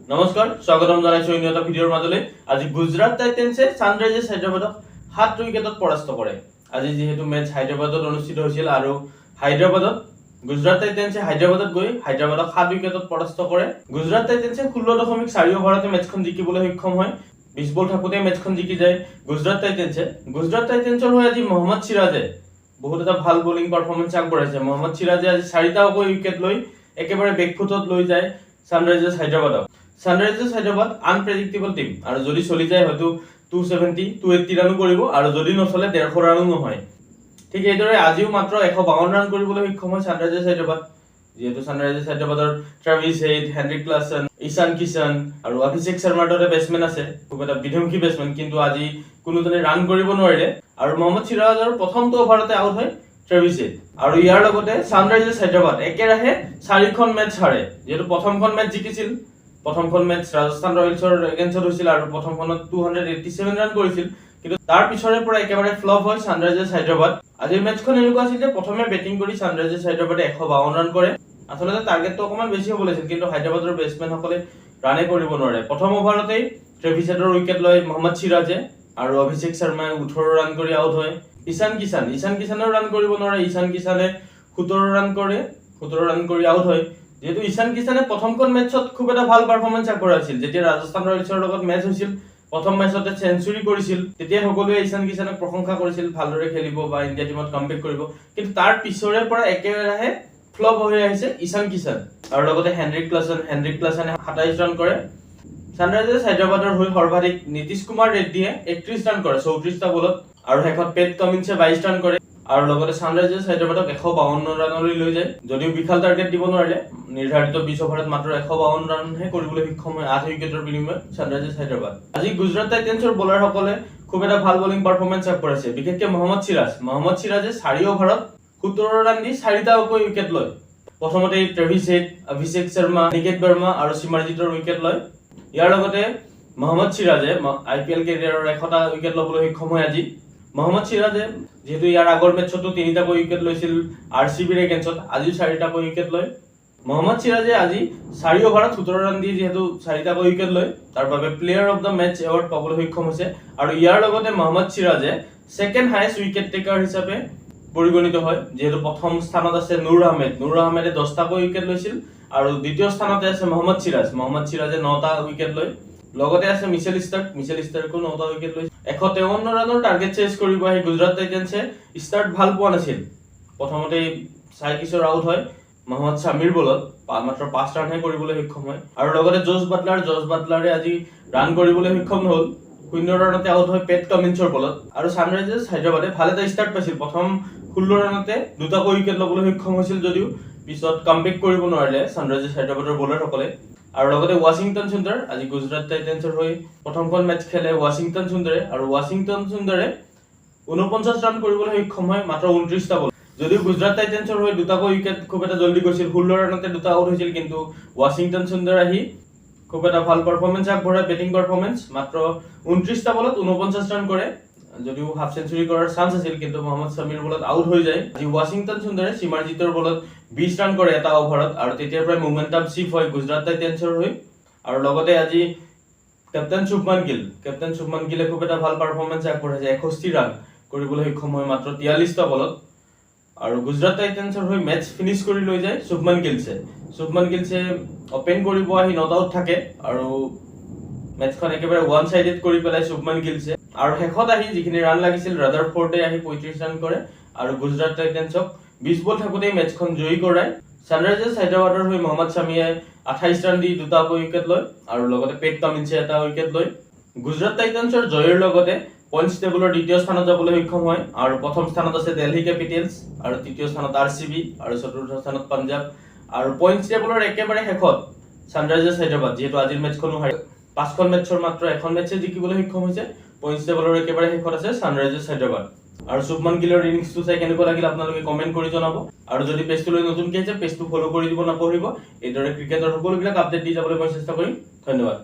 নমস্কাৰ, স্বাগতম জনাইছো অন্য এটা ভিডিঅ'ৰ মাজলৈ। আজি গুজৰাট টাইটেন্সে ছানৰাইজাৰ্ছ হায়দৰাবাদক 7 উইকেটত পৰাস্ত কৰে। আজি যিহেতু মেচ হায়দৰাবাদত অনুষ্ঠিত হৈছিল আৰু হায়দৰাবাদত গুজৰাট টাইটেন্সে হায়দৰাবাদত গৈ হায়দৰাবাদক 7 উইকেটত পৰাস্ত কৰে। গুজৰাট টাইটেন্সে 16.4 অভাৰতে মেচখন জিকিবলৈ সক্ষম হয়। 20 বল থাকোঁতে মেচখন জিকি যায় গুজৰাট টাইটেন্সে। গুজৰাট টাইটেন্সৰ হৈ আজি মহম্মদ চিৰাজে বহুত এটা ভাল বলিং পাৰফৰ্মেঞ্চ আগবঢ়াইছে। মহম্মদ চিৰাজে আজি চাৰিটাকৈ উইকেট লৈ একেবাৰে বেকফুটত লৈ যায় ছানৰাইজাৰ্ছ হায়দৰাবাদক। ছানৰাইজাৰ্ছ হায়দৰাবাদ আনপ্ৰেডিক্টেবল টীম আৰু যদি চলি যায় হয়তো 270, 280 ৰানো কৰিব আৰু যদি নচলে 150 ৰানো নহয়। ঠিক এইদৰে আজিও মাত্ৰ 152 ৰান কৰিবলৈ সক্ষম হয় ছানৰাইজাৰ্ছ হায়দৰাবাদ। যিহেতু ছানৰাইজাৰ্ছ হায়দৰাবাদৰ ট্ৰাভিছ হেড, হেনৰিক ক্লাছন, ঈশান কিষাণ আৰু অভিষেক শৰ্মাৰ দৰে বেটছমেন আছে, খুব এটা বিধ্বংসী বেটছমেন, কিন্তু আজি কোনোজনে ৰান কৰিব নোৱাৰিলে আৰু মহম্মদ চিৰাজৰ প্ৰথমটো অভাৰতে আউট হয় ট্ৰেভিছ হেড। আৰু ইয়াৰ লগতে ছানৰাইজাৰ্ছ হায়দৰাবাদ একেৰাহে চাৰিখন মেচ হাৰে। যিহেতু প্ৰথমখন মেচ জিকিছিল, প্ৰথমখন মেচ ৰাজস্থান ৰয়েলছৰ এগেইনষ্টত হৈছিল আৰু প্ৰথমখনত 287 ৰান কৰিছিল, কিন্তু তাৰ পিছৰে পৰা একেবাৰে ফ্লপ হয় ছানৰাইজাৰ্ছ হায়দৰাবাদ। আজিৰ মেচখন এনেকুৱা আছিল যে প্ৰথমে বেটিং কৰি ছানৰাইজাৰ্ছ হায়দৰাবাদে 152 ৰান কৰে। আচলতে টাৰ্গেটটো অকণমান বেছি হ'ব লাগিছিল, কিন্তু হায়দৰাবাদৰ বেটছমেনসকলে ৰানে কৰিব নোৱাৰে। প্ৰথম অভাৰতেই ট্ৰেভিছ হেডৰ উইকেট লয় মহম্মদ চিৰাজে আৰু অভিষেক শৰ্মাই 18 ৰান কৰি আউট হয়। ঈশান কিষাণ, ঈশান কিষাণেও ৰান কৰিব নোৱাৰে। ঈশান কিষাণে 17 ৰান কৰে, 17 ৰান কৰি আউট হয়। যিহেতু ঈশান কিষাণে প্ৰথমখন মেচত খুব এটা ভাল পাৰফৰ্মেঞ্চ আগবঢ়াইছিল, যেতিয়া ৰাজস্থান ৰয়েলছৰ লগত মেচ হৈছিল, প্ৰথম মেচতে চেঞ্চুৰী কৰিছিল, তেতিয়া সকলোৱে ঈশান কিষাণক প্ৰশংসা কৰিছিল, ভালদৰে খেলিব বা ইণ্ডিয়া টীমত কামবেক কৰিব। কিন্তু তাৰ পিছৰে পৰা একেৰাহে ফ্লপ হৈ আহিছে ঈশান কিষাণ। আৰু লগতে হেনৰিক ক্লাছন, হেনৰিক ক্লাছনে 27 ৰান কৰে। ছানৰাইজাৰ্ছ হায়দৰাবাদৰ হৈ সৰ্বাধিক নীতিশ কুমাৰ ৰেড্ডীয়ে 31 ৰান কৰে 34টা বলত আৰু শেষত পেট কামিন্সে 22 ৰান কৰে আৰু লগতে ছানৰাইজাৰ্ছ হায়দৰাবাদক 152 ৰানলৈ লৈ যায়। যদিও বিশাল টাৰ্গেট দিব নোৱাৰিলে, নিৰ্ধাৰিত 20 অভাৰত মাত্ৰ 152 ৰানহে কৰিবলৈ সক্ষম হয় 8 উইকেটৰ বিনিময়ত ছানৰাইজাৰ্ছ হায়দৰাবাদ। আজি গুজৰাট টাইটেন্সৰ বলাৰসকলে খুব এটা ভাল বলিং পাৰফৰ্মেঞ্চ আগবঢ়াইছে, বিশেষকৈ মহম্মদ চিৰাজ। মহম্মদ চিৰাজে 4 অভাৰত 17 ৰান দি চাৰিটাকৈ উইকেট লয়। প্ৰথমতে ট্ৰেভিছ হেড, অভিষেক শৰ্মা, নিকেত বৰ্মা আৰু চিমাৰজিতৰ উইকেট লয়। ইয়াৰ লগতে মহম্মদ চিৰাজে আইপিএল কেৰিয়াৰৰ 100টা উইকেট ল'বলৈ সক্ষম হয় আজি। মহম্মদ চিৰাজে যিহেতু ইয়াৰ আগৰ মেচতো তিনিটাকৈ উইকেট লৈছিল আৰচিবিৰ এগেইনষ্টত, আজিও চাৰিটাকৈ উইকেট লয়। মহম্মদ চিৰাজে আজি 4 অভাৰত 17 ৰান দি যিহেতু চাৰিটাকৈ উইকেট লয়, তাৰ বাবে player of the match award পাবলৈ সক্ষম হৈছে। আৰু ইয়াৰ লগতে Mohammad চিৰাজে second highest wicket taker হিচাপে পৰিগণিত হয়। যিহেতু প্ৰথম স্থানত আছে নুৰ আহমেদ, নুৰ আহমেদে 10টাকৈ উইকেট লৈছিল আৰু দ্বিতীয় স্থানতে আছে মহম্মদ চিৰাজ, মহম্মদ চিৰাজে নটা উইকেট লয়। লগতে আছে মিচেল ষ্টাৰ্ক, মিচেল ষ্টাৰ্কো নটা উইকেট লৈছে। 153 ৰানৰ টাৰ্গেট চেজ কৰিব আহি গুজৰাট টাইটেন্সে ষ্টাৰ্ট ভাল পোৱা নাছিল। প্ৰথমতে সাই কিশোৰ আউট হয় মহম্মদ ছামীৰ বলত, মাত্ৰ 5 ৰানহে কৰিবলৈ সক্ষম হয়। আৰু লগতে জছ বাটলাৰ, জছ বাটলাৰে আজি ৰান কৰিবলৈ সক্ষম নহ'ল, 0 ৰানতে আউট হয় পেট কামিন্সৰ বলত। আৰু ছানৰাইজাৰ্ছ হায়দৰাবাদে ভাল এটা ষ্টাৰ্ট পাইছিল, প্ৰথম 16 ৰানতে দুটাকৈ উইকেট ল'বলৈ সক্ষম হৈছিল যদিও পিছত কামবেক কৰিব নোৱাৰিলে ছানৰাইজাৰ্ছ হায়দৰাবাদৰ বলাৰসকলে। আৰু লগতে ৱাশ্বিংটন সুন্দৰ, আজি গুজৰাট টাইটেন্সৰ হৈ প্ৰথমখন মেচ খেলে ৱাশ্বিংটন সুন্দৰে আৰু ৱাশ্বিংটন সুন্দৰে 49 ৰান কৰিবলৈ সক্ষম হয় মাত্ৰ 29টা বল। যদিও গুজৰাট টাইটেন্সৰ হৈ দুটাকৈ উইকেট খুব এটা জল্দি গৈছিল, 16 ৰানতে দুটা আউট হৈছিল, কিন্তু ৱাশ্বিংটন সুন্দৰ আহি খুব এটা ভাল পাৰফৰ্মেঞ্চ আগবঢ়ায়, বেটিং পাৰফৰ্মেঞ্চ, মাত্ৰ 29টা বলত 49 ৰান কৰে। যদিও হাফ চেঞ্চুৰী কৰাৰ চান্স আছিল, কিন্তু মহম্মদ ছামীৰ বলত আউট হৈ যায়। আজি ৱাশ্বিংটন সুন্দৰে চিমাৰজিতৰ বলত 20 ৰান কৰে এটা অভাৰত আৰু তেতিয়াৰ পৰাই মোমেণ্টাম চিফ্ট হয় গুজৰাট টাইটেন্সৰ হৈ। আৰু লগতে আজি কেপ্টেইন শুভমান গিল, কেপ্টেইন শুভমান গিলে খুব এটা ভাল পাৰফৰ্মেঞ্চ আগবঢ়াইছে, 61 ৰান কৰিবলৈ সক্ষম হয় মাত্ৰ 43টা বলত আৰু গুজৰাট টাইটেন্সৰ হৈ মেচ ফিনিছ কৰি লৈ যায় শুভমান গিলছে। শুভমান গিলছে অপেন কৰিব আহি not out থাকে আৰু মেচখন একেবাৰে ওৱান চাইডেড কৰি পেলাই শুভমান গিলছে। আৰু শেষত আহি যিখিনি ৰান লাগিছিল, ৰাদাৰ ফৰ্ডে আহি 35 ৰান কৰে আৰু গুজৰাট টাইটেন্সক 20 বল থাকোঁতেই মেচখন জয়ী কৰায়। ছানৰাইজাৰ্ছ হায়দৰাবাদৰ হৈ মহম্মদ ছামীয়ে 28 ৰান দি দুটাকৈ উইকেট লয় আৰু লগতে পেট কামিন্সে এটা উইকেট লয়। গুজৰাট টাইটেন্সৰ জয়ৰ লগতে পইণ্টছ টেবুলৰ দ্বিতীয় স্থানত যাবলৈ সক্ষম হয় আৰু প্ৰথম স্থানত আছে দিল্লী কেপিটেলছ আৰু তৃতীয় স্থানত আৰচিবি আৰু চতুৰ্থ স্থানত পাঞ্জাৱ আৰু পইণ্টছ টেবুলৰ একেবাৰে শেষত ছানৰাইজাৰ্ছ হায়দৰাবাদ। যিহেতু আজিৰ মেচখনো হাৰি পাঁচখন মেচৰ মাত্ৰ এখন মেচে জিকিবলৈ সক্ষম হৈছে, পইণ্টছ টেবুলৰ একেবাৰে শেষত আছে ছানৰাইজাৰ্ছ হায়দৰাবাদ। আৰু শুভমান গিলৰ ইনিংছটো চাই কেনেকুৱা লাগিল আপোনালোকে কমেণ্ট কৰি জনাব আৰু যদি পেজটোলৈ নতুনকৈ আহিছে, পেজটো ফ'ল' কৰি দিব নাপাহৰিব। এইদৰে ক্ৰিকেটৰ সকলোবিলাক আপডেট দি যাবলৈ মই চেষ্টা কৰিম। ধন্যবাদ।